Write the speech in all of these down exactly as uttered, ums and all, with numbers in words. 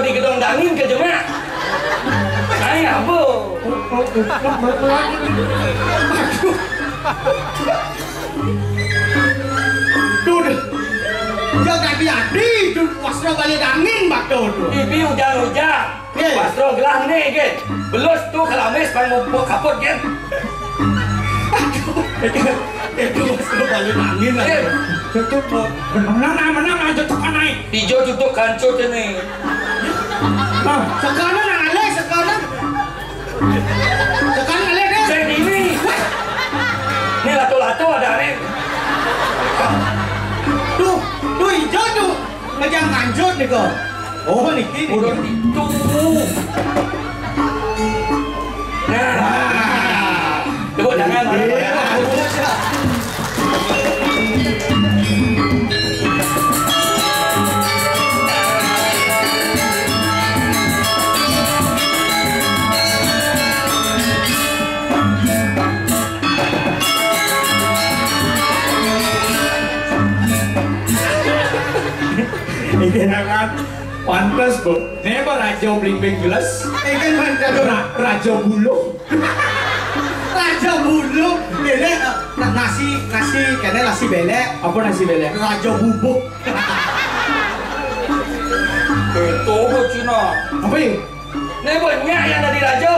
Di gedong dangin ke jemak. Ai apa? Duh, duh. Dia tak biadi tu wasra balik dangin batu tu. Ibi ujan-ujan. Ye. Wasra gelah ni ke. Belus tu kelamis pai mupuk kaput ke. Aduh. Itu, itu wasra balik dangin lah. Ye. Itu menang, menang aja tekan naik. Ijo tutup kancut ini. Ah, sekarang nak alih, sekarang. Sekarang alih deh. Saya ini. Wah. Ni lato-lato ada ni. Tuh, tuh hijau tuh. Kejang kancut ni kau. Oh, ni kini. Udah itu. Nah. Tepuk tangan, tepuk tangan. Ini kan pantes, Bu. Ini apa raja bling-bling gelas? Ini kan raja, ra-, raja buluh. Raja buluh. Ini, eh, na-, nasi, nasi, kene nasi belek. Apa nasi belek? Raja bubuk. Betul ke Cina? Apa ya? Ini banyak yang dari raja.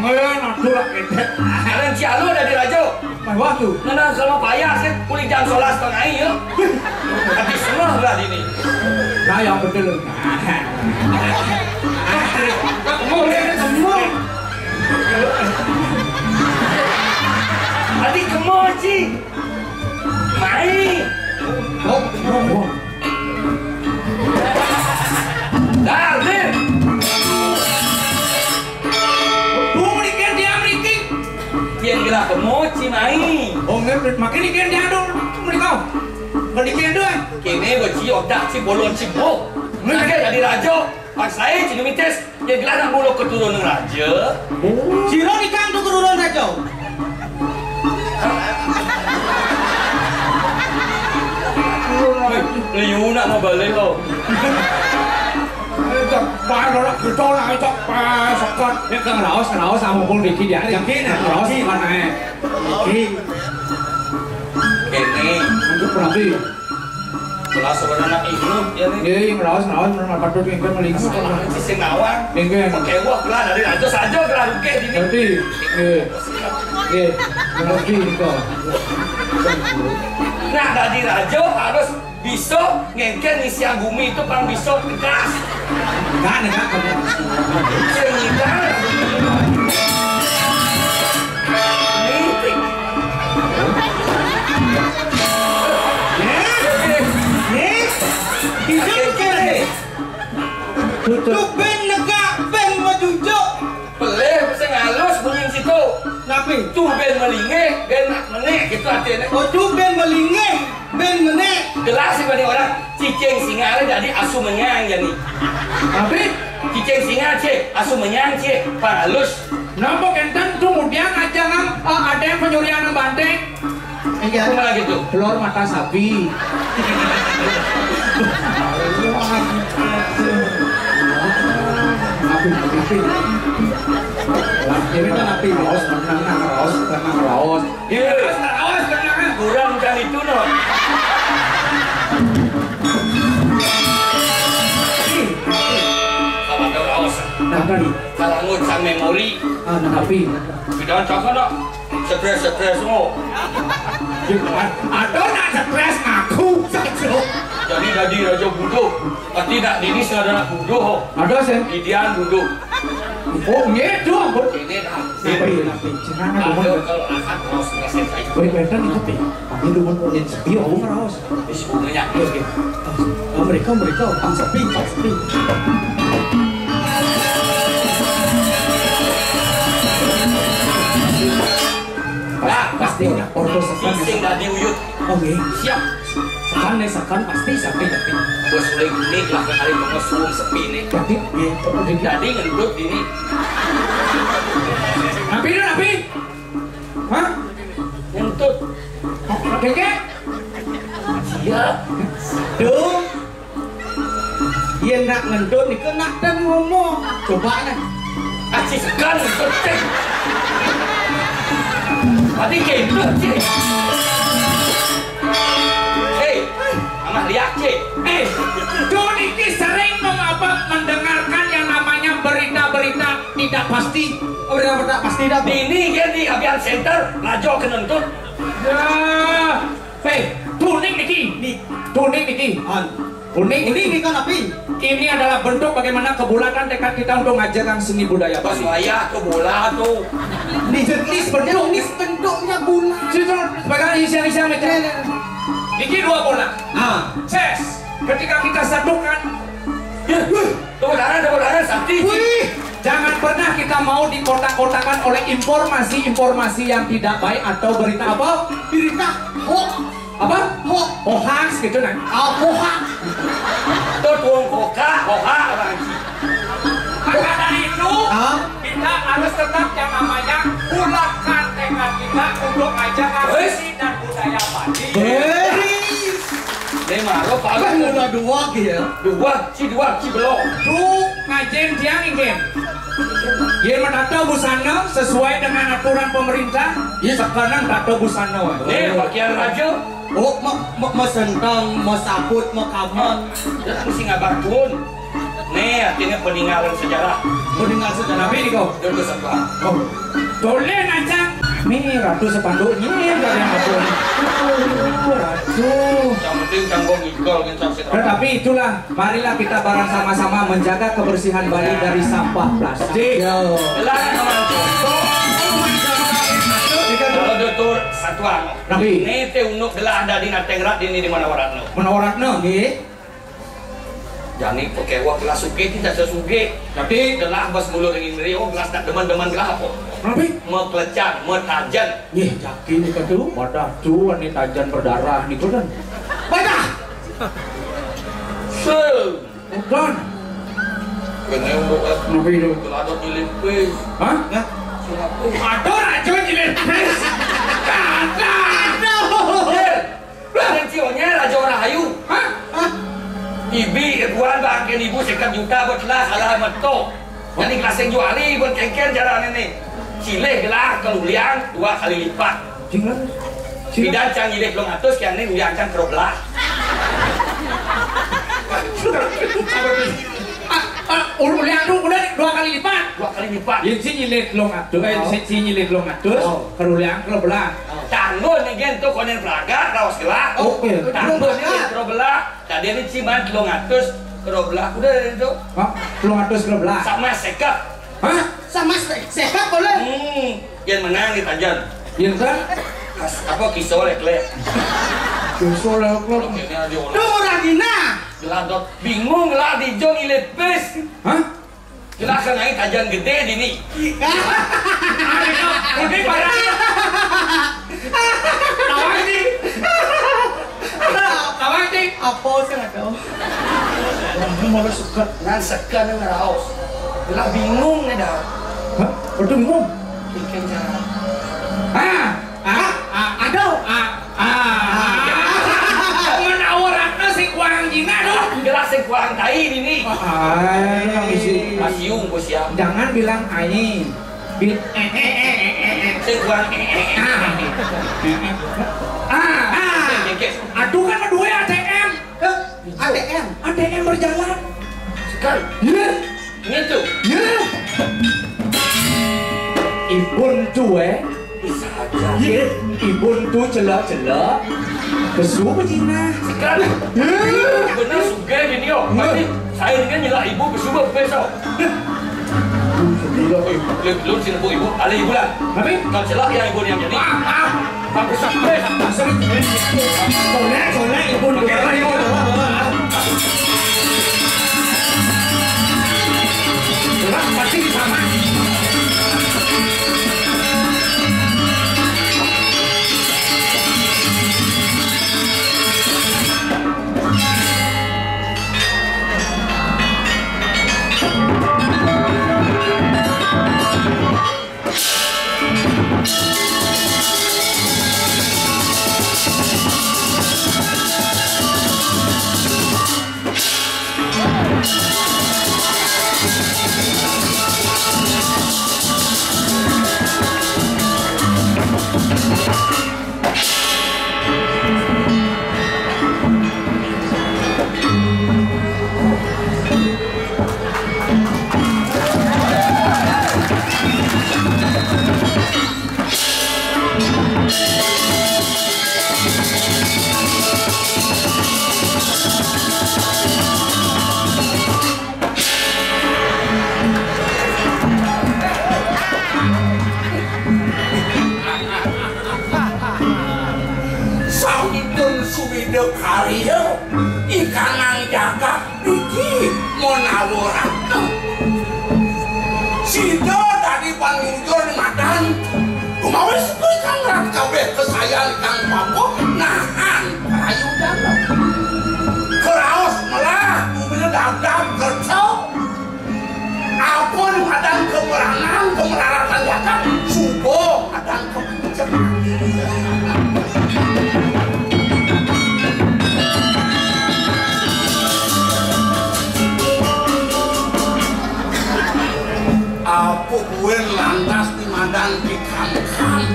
Ngen atur lah ketek. Ada cialu ada di raja. Mewah tu. Ngenang sama payah sih, kulit jam sebelas setengah ya. Tapi semua belah ini. Nah, yang betul. Kamu ni semua. Tadi kemo ci. Mai. Oh, oh, oh. Dah, Bil. Bung, ni kan dia mriki. Yang gelah kemo ci mai. Oh, nggih, makin ni kan dia dong mriko. Beli kan dong. Kene beci otak ci bolon ci bok. Nggih, dari raja. Pas saya ci mitis. Dia gelah nak mula keturunan raja. Sira nikang tu keturunan raja. Liu nak mau balik lo. Cepat orang kita lah cepat sekat. Ini kan raos, raos sama pun dikit ya. Yakin, raos mana? Iki. Kene. Untuk berarti. Kelas orang anak ibu ya nih. Nggih, ngraos, ngraos, menawi patut nggih mlingkuh. Sing nawang. Nggih. Pakai wah kelas dari raja saja kelas oke dini. Berarti, nggih. Nggih, ngerti nika. Nah, dari raja harus bisa ngengken ngisi bumi itu pang bisa tegas. Enggak, enggak, enggak. Sing enggak. Ngerti. Nih, nih, nih. Tutup. Tuh ben negak, ben majujuk. Pelih sing halus bunyi situ. Napi? Tuh ben melingih, ben menik gitu artinya. Oh, tuh ben melingih, ben menik. Jelas sih bagi orang cicing singa ada jadi asu menyang jadi. Tapi cicing singa cik, asu menyang cik, pang halus. Napa kenten kemudian aja nang, eh, ada yang penyurian nang banteng? Iya. Apa lagi tuh? Telur mata sapi. Napi, napi. Lah, ini kan napi raos, tenang, raos, tenang, raos. Iya, raos, raos, tenang. Kurang kan itu, no. Kalau ada raos. Nah, tadi. Kalau ngut sang memori. Ah, nah, napi. Tidak cakap, no. Stres, stres semua. Ada nak stres aku saja. Jadi, jadi raja bodoh. Pasti nak dini sudah nak bodoh. Ada, Sen. Idian bodoh. Oh, ngedo, ampun. Ini dah. Napi, napi. Jenengan ada kalau akan terus selesai. Baik, baik, kan itu, Pi. Kami dulu pun yang sepi, aku ngeraos. Di sebenarnya. Oke, oke. Ah, mereka, mereka, ah, sepi, ah, sepi. Nah, pasti. Ordo sepi. Sing dari uyut. Oke. Siap. Sekan nih, sekan pasti sepi, tapi. Bos, mulai gini, lah, hari mau suung sepi nih. Tapi, iya, tapi. Jadi ngentut ini. Napi ini, napi? Hah? Ngentut. Keke? Siap. Duh. Yen nak Ngendut nika nak dan ngomong. Coba nah. Aci segan penting. Tadi kena cik. Hei, amah liak cik. Eh, Dun ini sering mengapa mendengarkan yang namanya berita-berita tidak pasti. Oh, berita-berita pasti dah. Ini dia di Abian Center, lajo kenuntut. Ya, eh, Tunik niki, ni Tunik niki. An. Unik, unik nih kan, tapi ini adalah bentuk bagaimana kebulatan tekad kita untuk ngajarkan seni budaya Bali. Wayah ke bola tu. Ni, ni sebentuk, ni sebentuknya bola. Situ sebagai isian-isian macam ini. Ini dua bola. Ah, ses. Ketika kita satukan, ya, uh, tepuk tangan, tepuk tangan, sakti. Wih, jangan pernah kita mau dikotak-kotakan oleh informasi-informasi yang tidak baik atau berita apa? Berita hoax. Apa? Ho hoax gitu nah. Ah, hoax. Tuh tuang hoka, hoha orang. Maka dari itu, ah, kita harus tetap yang namanya pulangkan tekad kita untuk ajakan seni dan budaya Bali. Beres. Ini mah lo paling mula dua gitu ya. Dua, si dua, si belum. Tuh ngajen tiang ingin. Dia menata busana sesuai dengan aturan pemerintah. Iya. Sekarang tato busana. Nih pakaian raja. Oh, ma ma masentang, masabut, makaman. Jangan sing abakun. Nih, akhirnya peninggalan sejarah. Peninggalan sejarah. Tapi ini kau. Itu sebuah. Oh. Boleh aja. Nih, ratu sepanduknya dari apa? Ratu. Yang penting tanggung ikol kan. Tetapi itulah, marilah kita bareng sama-sama menjaga kebersihan Bali dari sampah plastik. Yo. Jelas sama. Kalau dokter satuan. Nabi. Ini teh unuk gelah ada di Natengrat ini di mana waratno. Mana waratno, nggih. Jani pakai wak gelas suke, tidak sesuke. Tapi gelah bas mulur ingin rio, gelas tak deman-deman gelah apa? Nabi. Meklecang, metajan. Nggih, yakin itu tuh. Wadah tuh, ini tajan berdarah nih, kan. Wadah. Se. Udan. Kene urut es. Nabi itu. Geladot nyilipis. Hah? Ya. Ada raja nyilipis. Ada. Ada. Cionya raja orang ayu. Hah? Hah? Ibi, ibuan bangke ibu sekat juta buat lah salah meto. Jadi kelas yang juari buat kengken jalan ini. Silih gelah keluliang dua kali lipat. Jing lah. Bidan cang nyilih belum atus, kian ini uliang cang keroblah. Ah, ah, ul- uliang tu udah dua kali lipat. Dua kali lipat. Ya, si nyilih belum atus, eh, si, si nyilih belum atus, oh, keruliang keroblah. Oh. Tangguh ni gen tu konen pelaga, rawas gelah. Oh, iya. Tangguh ni gen keroblah. Tadi ni ciman belum atus, keroblah. Udah itu. Hah? Belum atus keroblah. Sama sekap. Hah? Sama se- sekap boleh? Hmm, yang menang di Tajan. Yang kan? Kas, apa kisah lek-lek? Kisah lek-lek. Kalau kayaknya dia orang. Tuh orang Cina. Geladot. Bingung lah di Jong ilet pes. Hah? Jelaskan aja Tajan gede di ni. Ini parah. Tawa ni. Tawa ni. Apa sih nggak tahu? Orang mau suka. Nan segan nang raos. Lah bingung ni dah. Hah? Waduh, bingung. Bikin cara. Ah, ah, ah, aduh, ah, ah, ah. Temen awal aku sing kurang Cina tuh. Jelas sing kurang tai ini. Ai, nang isi. Masiung ku siap. Jangan bilang ai. Bil eh eh eh eh eh eh. Sing kurang eh eh eh. Ah. Ah, ah. Aduh kan dua A T M. Hah? A T M. A T M berjalan. Sekali. Iya. Ngitu. Iya. Ibun tu eh. Bisa aja. Iya. Ibun tu celak-celak. Besu apa Cina? Sekali. Iya. Bener suka gini yo. Iya. Tapi saya ini kan nyelak ibu besu apa besok. Lu sini bu ibu, alih ibu lah. Tapi kalau celak ya ibu yang jadi. Ah, ah. Bagus sampai. Sorry. Sorry, sorry, ibu. Pakai apa ibu? Lah, pasti sama. Karya ikanang jagat iki menawa ratna. Sida dadi panujur madan, gumawis kang rat kabeh kesayan kang papa nahan rayu jagat. Keraos melah bumine dagdag kersa. Ampun madan kemerangan, kemelaratan jagat, suba madan kepucet. Apa buin lantas di madan dikangkang?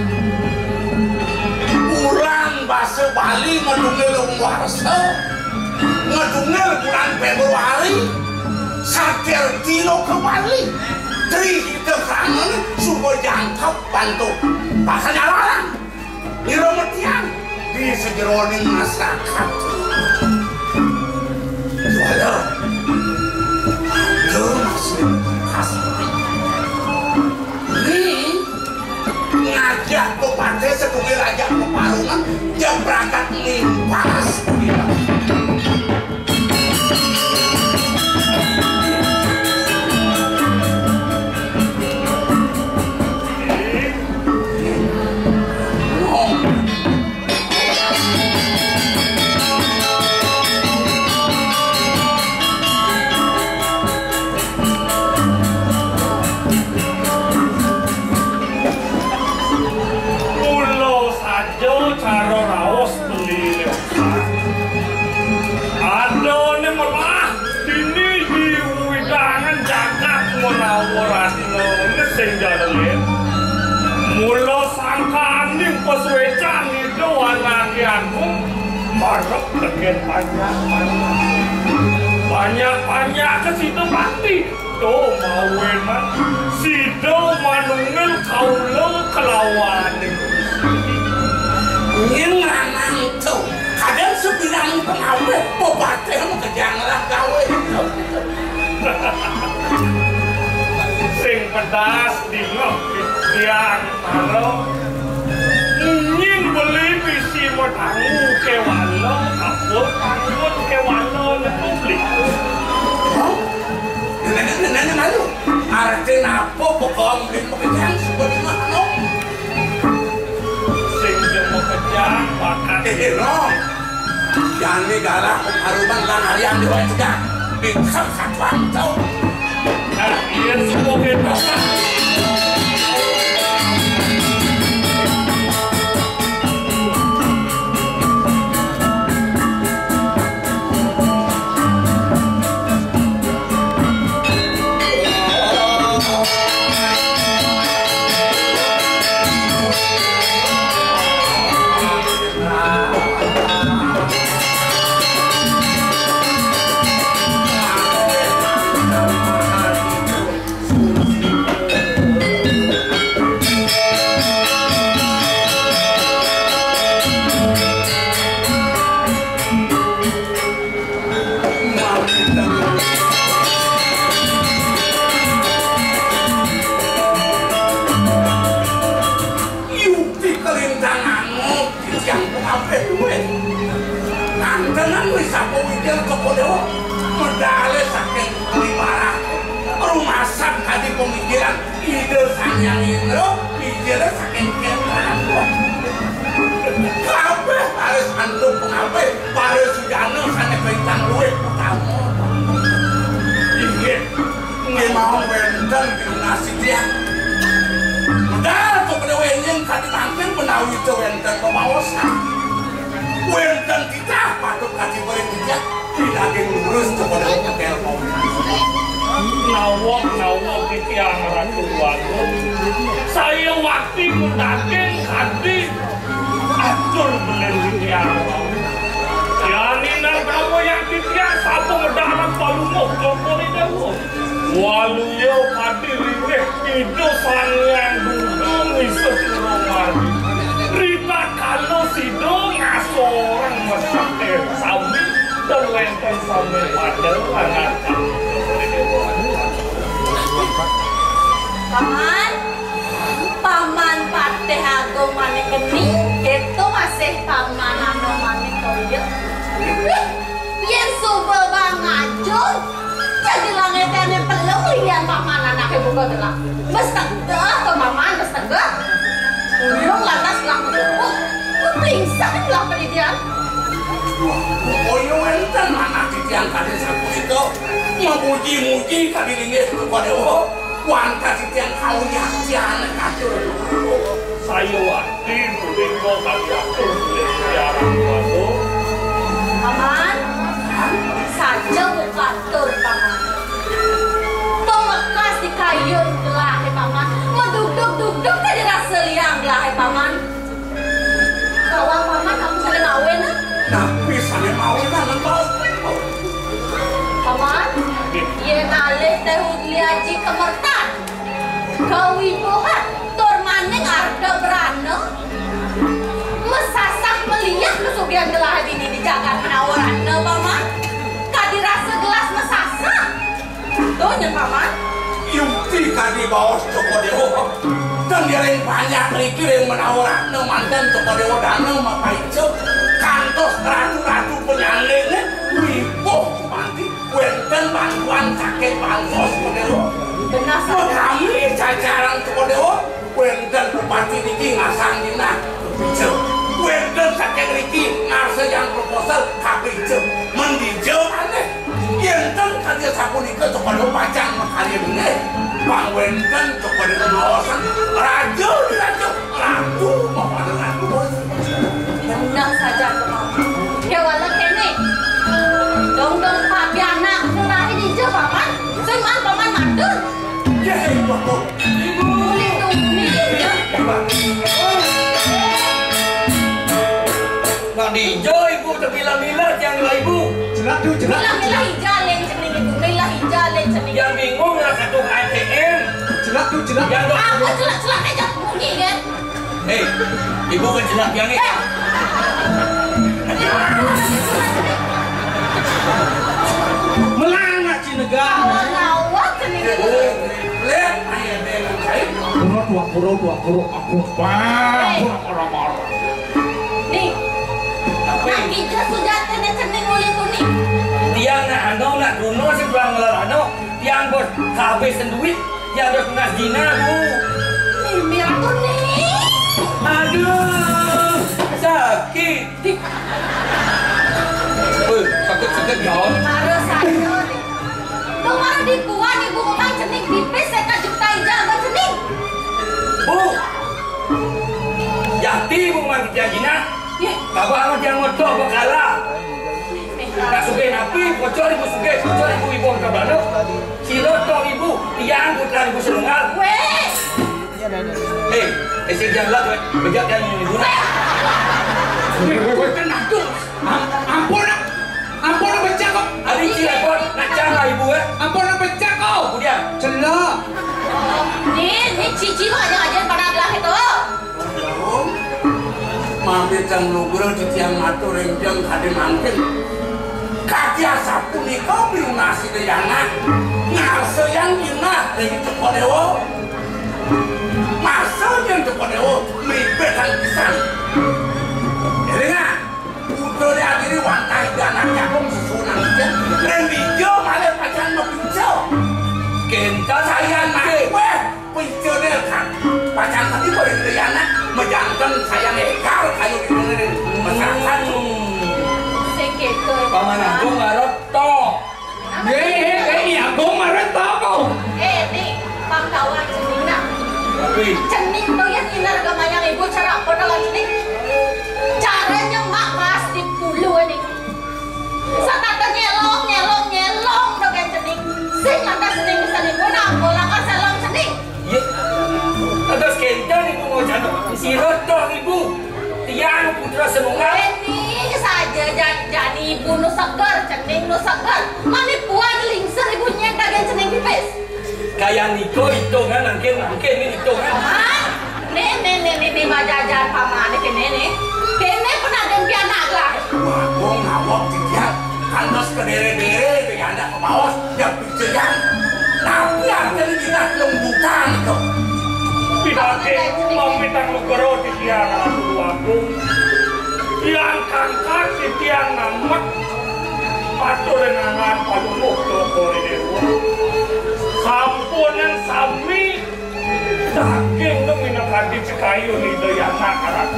Bulan basa Bali ngedungil warsa, ngedungil bulan Februari, satir dina ke Bali. Tri Hita Karana suba jangkep bantu. Pasal jalaran. Ngira metian di sejeroning masyarakat. Juara. Ada masih khas. Ni ngajak pepatih setunggal ajak peparungan, dia berangkat ngimpas. Mula saja cara raos beli leosan. Adané melah dini di wewidangan jagat menawa ratna sing jaluin. Mula sangkaning pasuécan Ida Wanagi Agung marep tekén panjak-panjak. Panjak-panjak kasida bakti. Tuh, mawinan sida manunggal kaula kelawaning. Nyén lanang to, kadén sabinané pangawit, pepatih makejang lah gawé. Sing pedas dingeh titiang. Halo. Nyén beli misi madangu kéwala, apa tangut kéwala netu beli? Hah? Nenek, nenek, nenek malu. Artin apa pokok beli makejang seperti mana? Sing jeng makejang bakat. Eh, eh, no. Jani galah pengharuman lan harian di wajah. Bingkang satuan tau. Nah, iya, semua bebas. Yukti kalintang anu titiang pengabeh duwe. Kantenan wis apa widya toko dewa. Medale saking Kalibarat. Rumasan kadi pemikiran Ida Sang Hyang Indra, wijile saking Kemran. Kabeh baris antuk pengabeh, baris sujana sane kalintang duwe utama. Inggih, nggih mawon wenten pinunasi tiyang. Medal kepada wenyen kadi mangkin menawi wenten pemaosan. Wenten titah patut kadi murid titiang, pinaging lurus kepada hotel. Nawak-nawak titiang Ratu Wagung. Saya wakti mundaging kadi atur belen titiang. Yani nang kamu yang titiang sapa medalan palungguh Joko Dewa. Waluya pati ringkih Ida Sang Hyang Dudu misuh Suramadi. Rita kala sida ngasorang mesake sami tur wenten sami pada langan. Paman, Paman Patih Agung Manik Geni, keto masih Paman Anom Manik Toya. Gelah. Mesteg to, Paman, mesteg. Ulung lantas gelah menuduh. Ku pingsan gelah padidian. Wah, pokoknya wénten manah titiang kadi sapunika. Memuji-muji kadi linggih Rukadéwa. Wantah titiang kawiaktian katur. Saya wati punika kadi atur ing siaran kuasa. Paman, saja bukatur, Paman. Pamekas di kayun gelahé, Paman. Madugdug-dugdug kadi rasa liang gelahé, Paman. Kawang Paman, aku sané mawin, ah. Napi sané mawin, ah, ngentos? Paman, yén alih Téh Udli Aji kamertan, kawibuhan, tur maning arta brana, masasah maliat kasugihan gelah dini di jagat Manawa Ratna, Paman. Kadi rasa gelah masasah. Tuh, nyén Paman. Yukti kadi baos Cokor Déwa. Ten ngiring panjak riki ring Manawa Ratna manten Cokor Déwa dana mapaica. Kantos ratu-ratu panyandingé wibuh sumanti. Wénten bantuan saking bansos Cokor Déwa. Benar saja. Kami jajaran Cokor Déwa. Wénten bupati niki ngasang jinah kapica. Wénten saking riki ngarsayang proposal kapica. Men dija maneh. Yén ten kadi sapunika Cokor Déwa pacang makarya nggih. Pang wénten Cokor Déwa maosang raja diraja, ratu mapada ratu. Benar saja, Paman. Kéwala kéné. Dong-dong papianak ngelah dija, Paman. Sing man Paman matur. Yéh, Ibu. Ibu. Uli tuni, ya. Nah, dija Ibu temilah-milah tiang ngelah Ibu. Jelak, Du, jelak. Milah-milah ija lén cening Ibu, milah ija lén cening. Tiang bingung lah katuh A T M. Jelak, Du, jelak. Tiang dong. Apa jelak-jelak aja bunyi, kan? Hei, Ibu kan jelak tiang ni. Eh. Melana Cinegang. Lawan-lawan cening Ibu. Lihat, ayo, dia ngapain? Pura, dua pura, dua pura, aku bang. Hei. Pura, pura, pura. Nih. Apa? Nak ija sujatiné cening uli tuni. Tiang nak anu, nak duno sing kurang ngelar anu. Tiang bos kehabisan duit. Tiang bos tunas dina, Bu. Mimpi aku nih. Aduh, sakit. Woi, sakit-sakit ya. Harus saya nih. Tuh mah dibuang ibu ngomong cening pipis saya kajuk taija sama cening. Bu, Yati bu mati tiang Cina. Yeh. Kabar sama tiang motor bakala. Nak sugih napi, bocor ibu sugih, bocor ibu ibu angka balok. Sila toh ibu, tiang putra ibu selungal. Weh. Eh, eh, si tiang lah, weh. Bejak tiang ibu nak. Weh, weh, weh, tenang tu. Am-, ampun, ampun, becak kok. Ari cilepon, nak cang lah ibu, eh. Ampun, becak kok. Kemudian. Celak. Nih, nih cici lo aja-aja pada belah itu. Dong, mamitang nugra titiang matur ring tiang kadi mangkin. Kadi asapunika pinunas Ida Yana, ngarsayang jinah ring Cokor Déwa. Masa yén Cokor Déwa mibetang pisan. Élingang, putra Déwa diri wantah Ida Anak Agung sesuunan titiang. Ring dija malih pacang mapica. Kénten sayan mati wéh. Picané kan, pacang tadi boleh Ida Yana, majanten sayang égal kayu di mana nih, masyarakat. Sing kéto. Paman Agung ngarep to. Hé, hé, hé, Ni Agung ngarep to kok. Eh, nih, pangkawan cening nak. Wih. Cening to ya, inar gamayang ibu cara apa to cening? Caranya mak pas di puluh nih. Satata nyelong, nyelong, nyelong dogén cening. Sing lantas cening bisa nimbun, ambo lakar selong cening. Iya. Lantas kénten ibu mau jano. Sira toh ibu. Tiang putra senunggal. Ini saja jan-, jani ibu nu seger, cening nu seger. Mani puan lingsir ibu nyén daging cening pipis. Kaya niko itungan, mangkin, mangkin ini itungan. Hah? Nih, nih, nih, nih, nih, majajan pamané kéné nih. Kéné penadén pianak lah. Wah, gua ngawak titiang. Kantos kedere-dere, pianak kebaos, yang pikiran. Tapi artinya kita belum bukan itu. Pinake, mamitang nugra titiang Ratu Agung. Tiang kangkat titiang namek. Atur ing angan panunuh Cokor Déwa. Sampun Dengan sami daging nu minangka cekayu Ida Hyang Anak.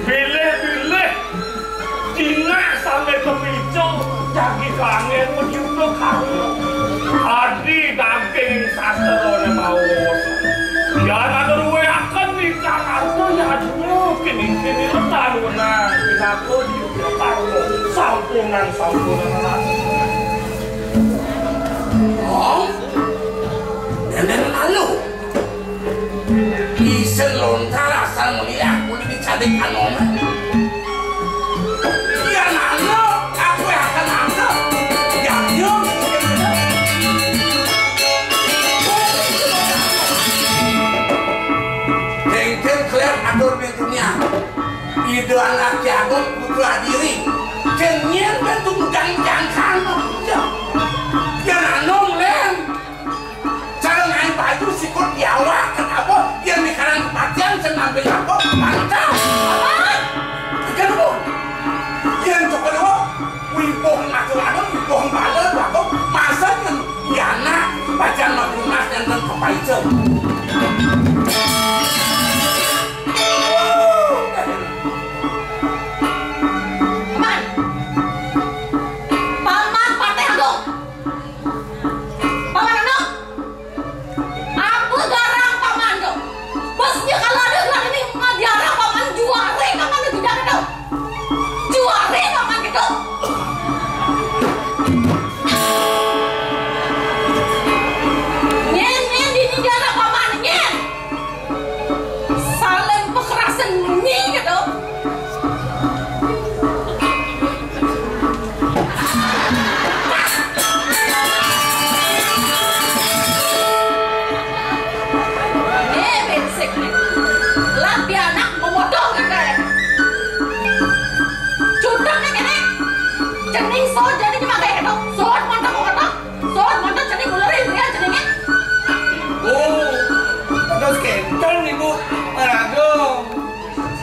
Bilih-bilih dina sambil kepicu jagi kangen menyupluk karo. Adi daging sastrane maos. Yan ada ruwehaken ingkang arta yadnya kini-kini letan wenang pinaka diupluk karo. Sampunang, sampunang. Oh, nenen malu. Isin lontar asal meliak kudu dicadik anona. Yan ana, aku akan ana. Yan yo. Kengken keliat atur pintunya. Ida anak jagung putra diri. Kengin bentuk udang jangkang. Yan ana, Len. Cara ngaé baju sikut di awak, kenapa? Yén mikarang kepatihan, sing ngambil apa? Mantap. Apa? Tiga dulu. Yén coba dulu, wibuh ngatur anu, wibuh bala, bagus. Masa yén di anak, pacan mah lunas dan dan kepaica. Paman. Paman Patih Agung. Paman Anom, apa garang paman to? Bes nya kalau ada gelar ini mah diarah paman juare paman to tidak to. Juare paman to. Nyen, nyen, dini diarah paman, nyen. Saling pekerasan nyi to. Né, brengsek né. Lah pianak memotong kakak. Cudang né kéné. Cening sot jadi cuma kayak gitu. Sot mantap mantap. Sot mantap cening ulerin ya ceningnya. Oh, terus kénten Ibu Maragung.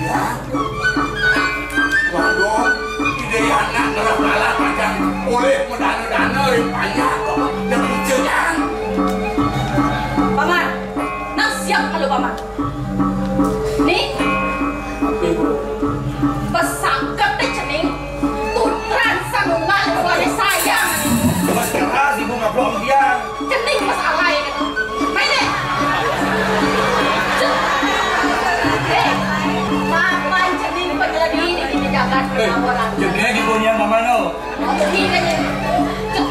Ya. Waduh, ide anak ngerah malah pacan oleh medana-dana ring panjang kok. Demi céjang. Paman, nang siap kalau paman. Nih. Apa, Ibu? Pesangket téh cening. Putran sanunggal keluarga sayang. Mas keras Ibu ngablok dia. Cening pas alay gitu. Main deh. Cuk. Eh, mapan cening penjeledi di, di jagat. Eh, penawaran. Cening di punya mama no. Oh, cening kan ya. Cuk.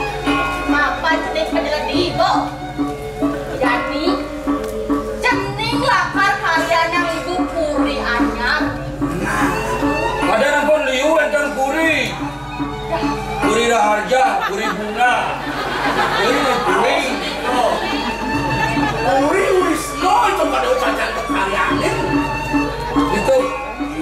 Mapan cening penjeledi, Bo. Jani, cening lakar karyanang ibu puri anyar. Pada ampun liu wénten puri. Puri Raharja, Puri Bunga. Puri, Puri. Puri Wisnu itu pada upacara kekaryanin. Itu.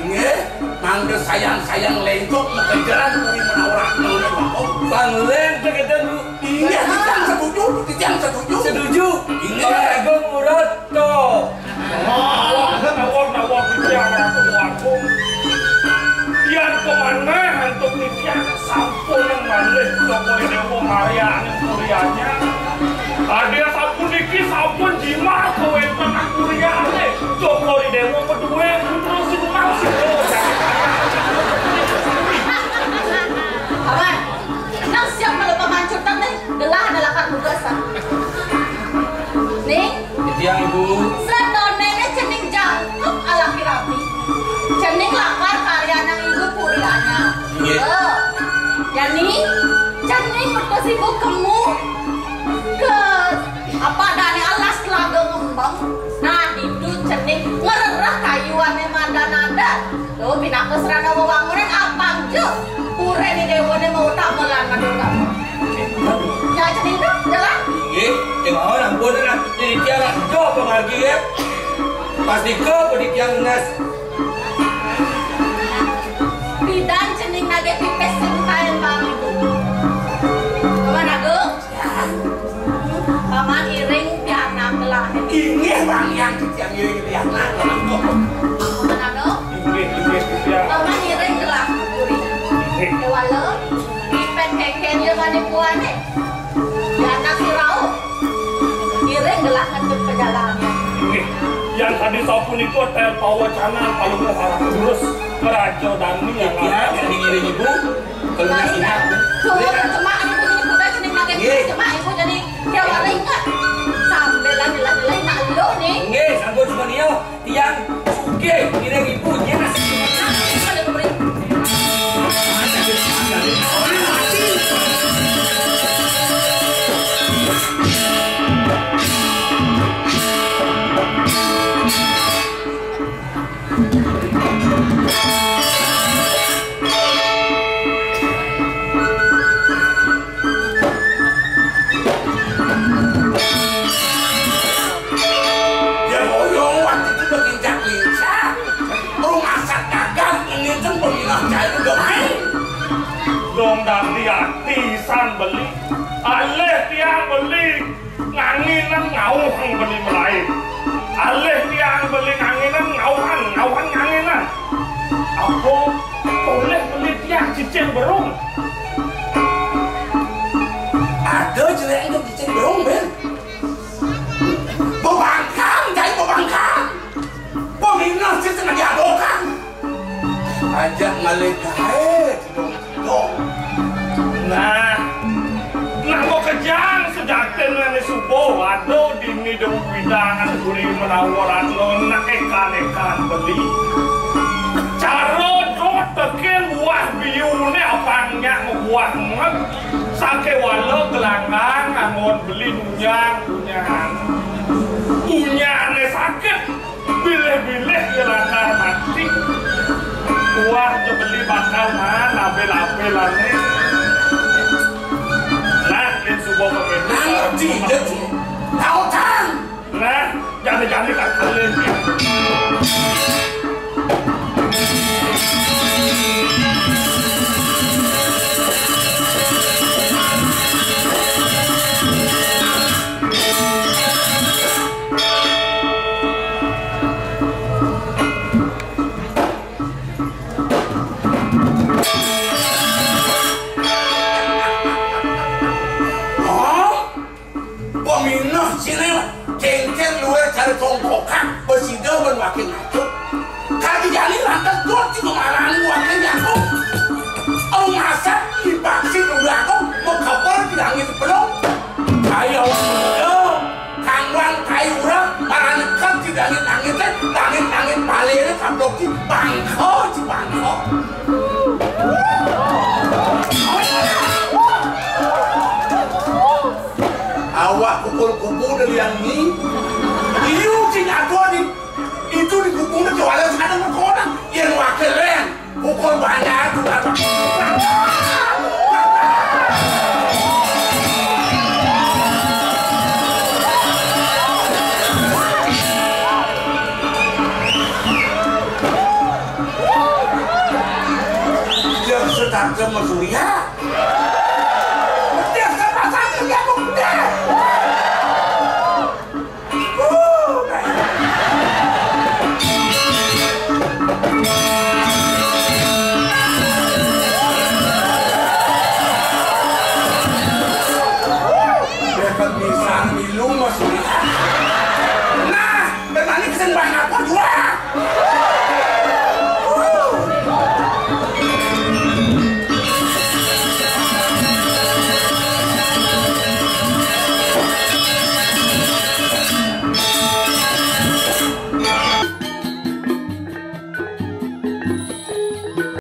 Inggih, mangda sayang-sayang léngkok makejeran Puri Menawa Ratna menika. Pan léngkok kita, Bu. Inggih, titiang setuju, titiang setuju. Setuju. Inggih. Pak Agung urut to. Wah, nawar, nawar, titiang ratu agung. Yan pamanah antuk titiang sampun malih Cokor I Déwa karyaning puri anyar. Adi sapuniki sampun jimat kawéntenan puri anyar. Cokor I Déwa padué putra sinuman sira. Aman. Nang siap kalau pamancutan nih, gelah ada lakar tugas, ah. Nih. Titiang, Ibu. Sedonene cening jangkep alaki rabi. Cening lakar karyanang ibu puri anyar. Nggih. Oh. Yani, cening utus ibu kemu ke apa dane alas telaga ngembang. Nah, ditu cening ngerereh kayuane madan-adan. Tuh, pinaka serana wewangunan abang juk. Purene dewane mau tak melan madura. Ya, cening tuh, jalan. Nggih, kemawon ampun nah. Jadi tiang aja pemargi ya. Pasti ke budi tiang lunas. Pidan cening nage pipis sentayan bang ibu. Paman Agung. Paman iring pianak lah. Inggih, Bang, yang titiang iring pianak. Paman Agung. Inggih, inggih, titiang. Paman iring lah. Inggih. Kewala, ipet keken ya mane puane. Pianak si rauh. Tadi sapunika tel pawacanan Palungguh Arah Terus Raja Dani yang Tiang ngiring ibu, kalau nggak siap. Coba cuma ibu ini kuda jadi nagih Nggih. Cuma ibu jadi dia wali enggak? Sambil lagi-lagi nak lu nih. Nggih, sampun semuanya. Tiang sugih ngiring ibu, nggih, Mas. Nah, ini pada pemerintah. Ya, oyong waktu itu berlincah-lincah. Rumah sak dagang ini kan peminat saya udah main. Dong dadi ati san beli. Alih tiang beli nganginan ngauh beli melain. Alih tiang beli nganginan ngauhan, ngauhan nganginan. Apa boleh beli tiang cicing berung? Ada jelek itu cicing berung, Ben. Bebangkang, jadi bebangkang. Peminat sih sengaja bokang. Ajak ngalih gaé, Cidong, Cidong. Nah, nah, kok kejang sejatin ané suba, waduh, dini dong pidangan guri menawa ratna, nak ekan-ekan beli. Cara dot tekil buah biuné apang nyak buah nget, sakéwala gelanggang anggon beli nunyang, nunyang. Unyané sakit, bilih-bilih ya lakar mati. Wah, ja beli bakal man, abil-abilané. Nah, yén suba pemit. Nang ngerti, ngerti. Tau kan? Nah, jani-jani kan kalih. Oh, peminah sini lah. Kéngkén luwih cara congkokan, besida ben wakil ngatur. Kadi jani lantas dot sing marani wakil ngatur. Ong asap dipaksi udah aku mengkapal di langit belum. Ayo, ayo. Kangguan kai urang, marang nekat di langit-langit téh, langit-langit baliné kablok di bangko, di bangko. Awak pukul kubu dari yang ni, iu sing atua di, itu di kubu na jualan sekarang berkonak, yang wakil yang. Pukul banyak, tukar. Yang sedang ke Mesuria. Dia ke pasar kerja, dia. Dapat pisan milu, Mas. Nah, berani kesenggol.